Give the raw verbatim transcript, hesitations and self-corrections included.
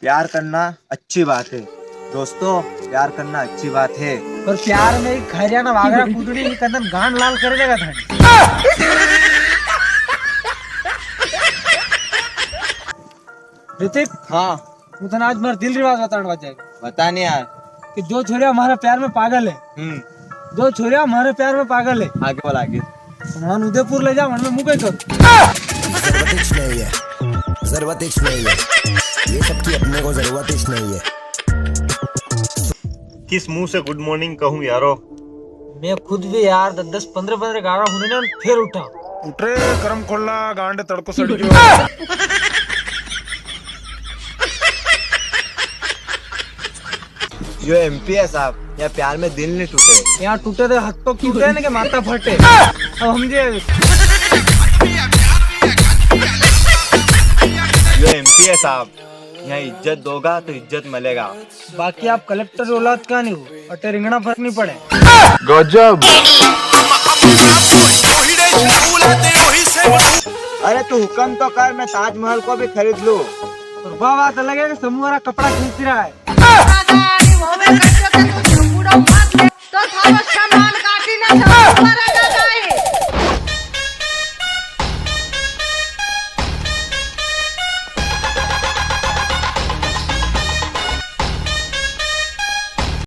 प्यार करना अच्छी बात है दोस्तों, प्यार करना अच्छी बात है। पर प्यार में ही खैरिया ना वागरा कूदड़ी ही कंदन गांड लाल कर देगा थाने। ऋतिक। हाँ। तू तने आज मारे दिल री बात बताने वाला है। बता नी यार। कि जो छोरिया मारे प्यार में पागल है। हम्म। जो छोरिया मारे प्यार में पागल है। आगे बोल, आगे। उन्हें उदयपुर ले जा, उनमें मुंह कई कर। जरूरत कुछ नहीं है, जरूरत कुछ नहीं है, ये सब की अपने को जरूरत कुछ नहीं है। किस मुंह से गुड मॉर्निंग कहूं यारो? मैं खुद भी यार दस दस पन्द्रह पन्द्रह गारा हुने ना फिर उठा। उठ रे करम खोला, गांड तड़को सड़ गयो। यो एमपी है साहब, यहाँ प्यार में दिल नहीं टूटे। यहाँ टूटे तो हाथ तो टूटे ना के माथा फटे। अब हम जे यो एमपी है साहब, यहाँ इज्जत दोगा तो इज्जत मिलेगा। बाकी आप कलेक्टर औलाद का नहीं हो, अटे रिंगणा फर्क नहीं पड़े। गजब। अरे तू हुक्म तो कर, मैं ताजमहल को भी खरीद लूं। और वाह, बात अलग है कि समूह वाला कपड़ा खींच रहा है। तो थारो सामान